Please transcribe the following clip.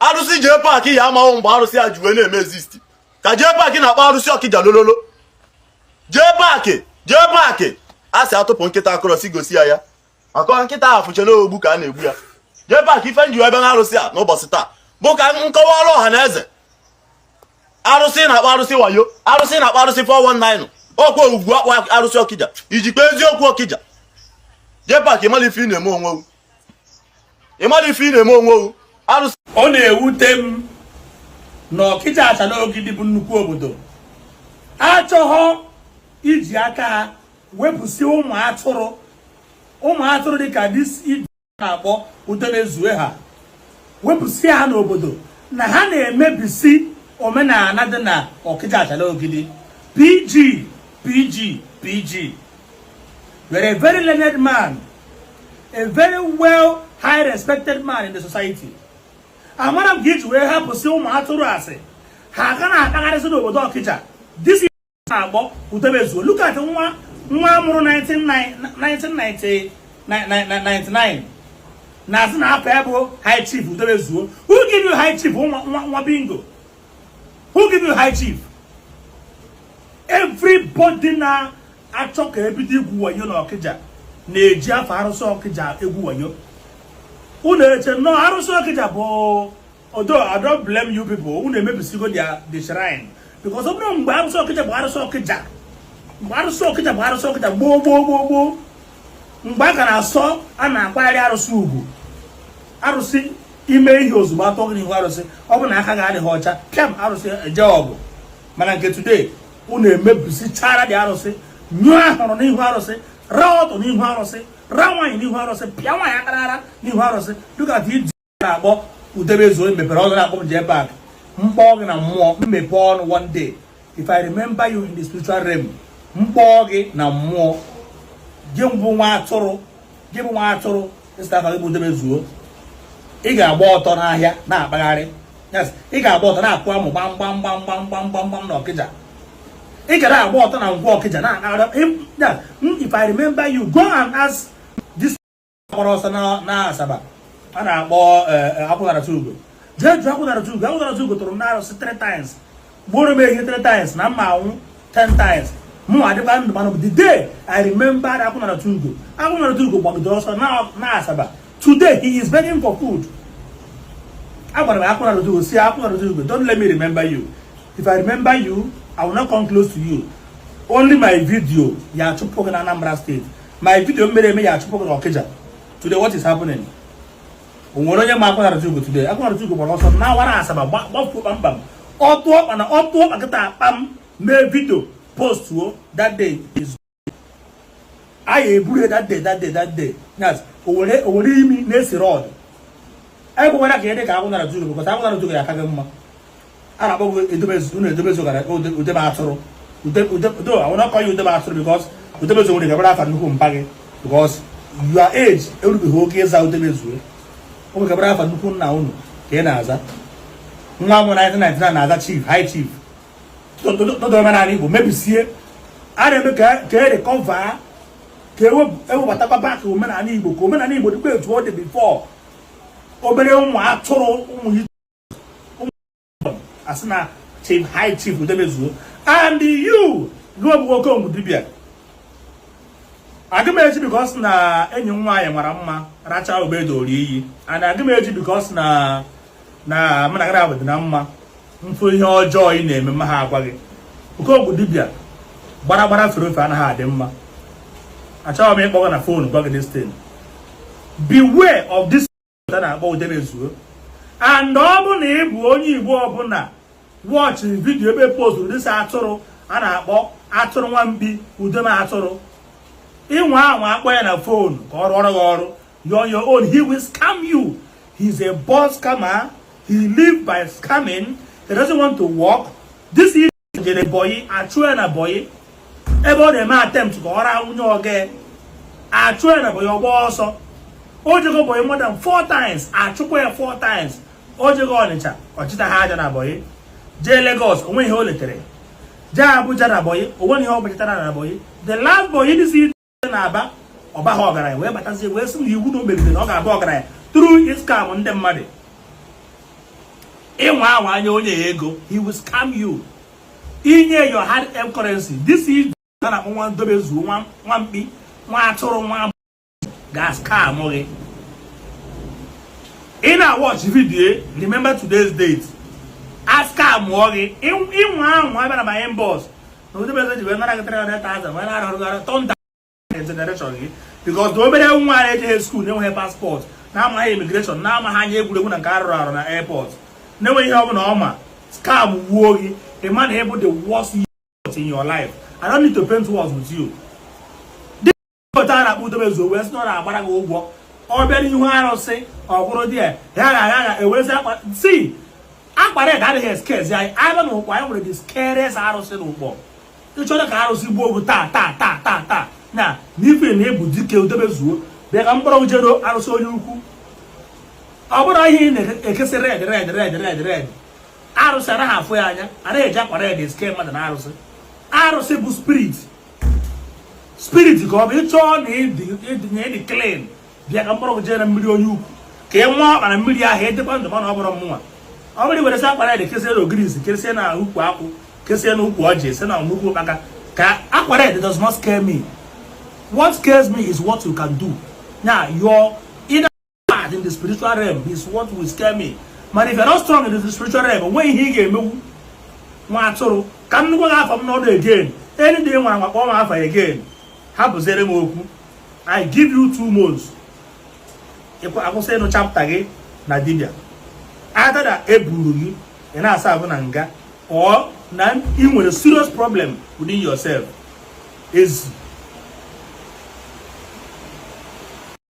Arụsị JPAC ya amahụ mgbe arụsị a ji wee na-eme exist ka JPAC na-akpọ arụsị Ọkịja lololo. JPAC, JPAC a sị atụpụ nkịta akụrọ si gosi ya ya maka nkịta ahụ fụche n'ogbu ka a na-egbu ya. JPAC, ife nji ebe na arụsị a n'ụbọchị taa bụ ka nkọwara ọha na eze arụsị na-akpọ arụsị wayo, arụsị na-akpọ arụsị 419, ọkwa ugwu akpọ arụsị Ọkịja ijikwa eziokwu Ọkịja. JPAC, ịmala ife ị na-eme onwe, ịmala ife ị na-eme onwe arụsị. Ọ na-ewute m na Ọkịja Achala Ogidi bụ nnukwu obodo achọghọ iji aka ha wepụsị ụmụ atụrụ, ụmụ atụrụ dịka this na-akpọ Udemezue, ha wepụsị ha n'obodo na ha na-emebisi omenala dị na Ọkịja Achala Ogidi. PG, PG, PG, you are a very learned man, a very well high respected man in the society. Amara m ka iji wee hapụsị ụmụ atụrụ asị ha aka na-akpagharịsị n'obodo Ọkịja. This na-akpọ Udemezuo, look at nwa nwa amụrụ 1999 na-asị na afọ ya bụ High Chief Udemezuo. Who give you High Chief? Nwa nwa bingo, who give you High Chief? Everybody na-achọ ka ebido igwu wayo na Ọkịja na-eji afọ arụsị Ọkịja egwu wayo. Unu eche nnọọ arụsị Ọkịja bụ odo. I don't blame you people. Unu emebisigo the shrine, because ọ bụrụ mgbe arụsị Ọkịja bụ arụsị Ọkịja, mgbe arụsị Ọkịja bụ arụsị Ọkịja gboo gboo gboo gboo, mgbe a ka na-asọ a na-akwanyere arụsị ugwu, arụsị ime ihe ozugbo atọ gị n'ihu arụsị, ọ bụ na aka gị adịghị ọcha, pịam, arụsị eje ọgụ. Mana nke today, unu emebisichara dị arụsị, nyụọ ahụrụ n'ihu arụsị, raa ọtọ n'ihu arụsị, raa nwaanyị n'ihu arụsị, pịa nwaanyị aka n'ara n'ihu arụsị. Look at idi na-akpọ Udebezuo mepere ọnụ na-akpọ m JPAC. Mkpọ gị na mmụọ, mmepe ọnụ. One day, if I remember you in the spiritual realm, mkpọ gị na mmụọ. Gị bụ nwa atụrụ, gị bụ nwa atụrụ ịsịta afa gị bụ Udebezuo, ị ga-agba ọtọ n'ahịa na-akpagharị. Yes, ị ga-agba ọtọ na-akụ amụ gbam gbam gbam gbam gbam gbam gbam na Ọkịja. Ị ga na-agba ọtọ na ngwa Ọkịja na-akpagharị. If I remember you, go and ask this gbara ọsọ na Asaba a na-akpọ Akwụnara Ugo. Jee jụọ Akwụnara Ugo. Akwụnara Ugo tụrụ m n'arụsị three times, gburu m ehi three times, na mma anwụ 10 times mụ adịkwa ndụ. Mana the day I remember Akwụnara Ugo, Akwụnara Ugo gbagidere ọsọ na Asaba. Today he is begging for food. Agwara m Akwụnara Ugo si, "Akwụnara Ugo, don't let me remember you. If I remember you, I will not come close to you." Only my video ya achụpụ gị na Anambra State. My video mere eme ya achụpụ gị na Ọkịja. Today, what is happening? O nwere onye ma Akwụnara Ugo today? Akwụnara Ugo gbara ọsọ na awara Asaba, gbafuo kpamkpam. Ọtụ ọkpa na ọtụ ọkpa kịta kpam mee video postuo. That day is anyị eburu that day, that day, that day. Yes, o were imi na-esi rọd ekwekwara ka ị dị ka Akwụnara Ugo, because Akwụnara Ugo ya aka gị mma. A na-akpọ gị Edobezu, unu Edobezu gara Udebe atụrụ. Ude, I will not call you Udebe atụrụ, because Udebezu nwere gabara afa nnukwu mpa gị, because your age erubeghị oge ịza Udebezu. O nwere gabara afa nnukwu nna unu ka ị na-aza. Nwa m 1999 na-aza chief, high chief. Todo omenala Igbo mebisie a na-eme ka e recover, ka ewebatakwa back omenala Igbo, ka omenala Igbo dịkwa etu ọ dị before. Obere ụmụ atụrụ, ụmụ asị na chief, high chief Udemezuo. And you gị bụ Okongwu dibịa, aga m eji because na enyi m nwaanyị mara mma racha obedori iyi, and aga m eji because na mụ na gị dị na mma mfụ ihe ọjọọ ị na-eme ma ha agwa gị. Okongwu dibịa, gbara gbara fere ofe anaghị adị mma. Achọghị m ịkpọ gị na phone gwa gị this thing. Beware of this a na-akpọ Udemezuo. And ọ bụ na ị bụ onye Igbo ọbụla watch video ebe posturu this atụrụ a na-akpọ atụrụ nwamkpi Udeme atụrụ, ịnwa anwa akpọ ya na phone ka ọ rụọrọ gị ọrụ, you on your own. He will scam you. He's a boss scammer. He live by scamming. He doesn't want to work. This is jere boyi, achụ ya na boyi ebe ọ na-eme attempt ka ọ raa nwunye oge, achụ ya na boyi, ọgba ọsọ. O jego boyi more than four times, achụkwa ya four times. O jego Ọnịcha, ọchịta ha aja na boyi. Jee Lagos, onwe ihe o letere. Jee Abuja na boyi, onwe ihe ọ gbachitara na boyi. The last boyi this na-aba ọba ha ọgaranya wee batazie wee sị na iwu na o megide na ọ ga-abụ ọgaranya through scam ndị mmadụ. Ịnwa anwa anya onye ego, he will scam you. Inye your hard earned currency. This is a na-akpọ nwa ndobe zuo, nwa nwa mkpi, nwa atụrụ, nwa ga-scam gị. Ị na-watch video, remember today's date. A scamụọ gị, ịnwa anwa bịara ma inbox na odebeze ji wee nara gị 300,000 wee nara ọrụ tọnda generation gị, because na obere nwa na-ejeghị school, na-enweghị passport, na-amaghị immigration, na-amaghị anya egwuregwu na nke arụrụ arụ na airport, na-enweghị ihe ọbụla ọma, scam wuo gị. Ịma na ịbụ the worst in your life. I don't need to paint words with you. Pụta a na-akpọ udobezuo wee sị na ọ na-agbara gị ụgwọ. Ọ bịa n'ihu arụsị, ọ bụrụ di ya ya ga agha ewerezi akpa si akpa red adịghị eskezi anyị. Abịa na Ụkpọ, anyị nwere the scariest arụsị n'Ụkpọ. Ịchọrọ ka arụsị gbuo ogu taa taa taa taa taa na n'ife na ebu dike udobezuo, bịa ka mkpọrọ jero arụsị onye ukwu. Ọ bụrụ ihe ị na-ekesị red, red, red, red, red, arụsị anaghị afụ ya anya. Anaghị eji akwa red eske mmadụ na arụsị. Arụsị bụ spirit, spirit ka ọ bụ. Ịchọọ na ịdị clean, bịa ka mkpọrọ jee na mmiri onye ukwu, ka ị nwụọ ọkpa na mmiri ahụ, ịdịkwa ndụ. Mana ọ bụrụ mmụnwa, ọ bụrụ iwere sị akwa red kesie na ogirisi, kesie na ukwu akwụ, kesie na ukwu ọjị, sie na nnukwu ụkpaka, ka akwa red does not scare me. What scares me is what you can do now. Your inner part in the spiritual realm is what will scare me. But if you're not strong in the spiritual realm, onweghị ihe ị ga-emewu. Nwa atụrụ, ka m gwa gị afọ m n'ọnụ again. Any day nwara nwa kpọọ m afa again, hapụziere m okwu. I give you 2 months akwụsị ịnụ chapter gị na dibia. Either na eburu gị ị na-asa ahụ na nga, or na ị nwere serious problem within yourself. Ezi.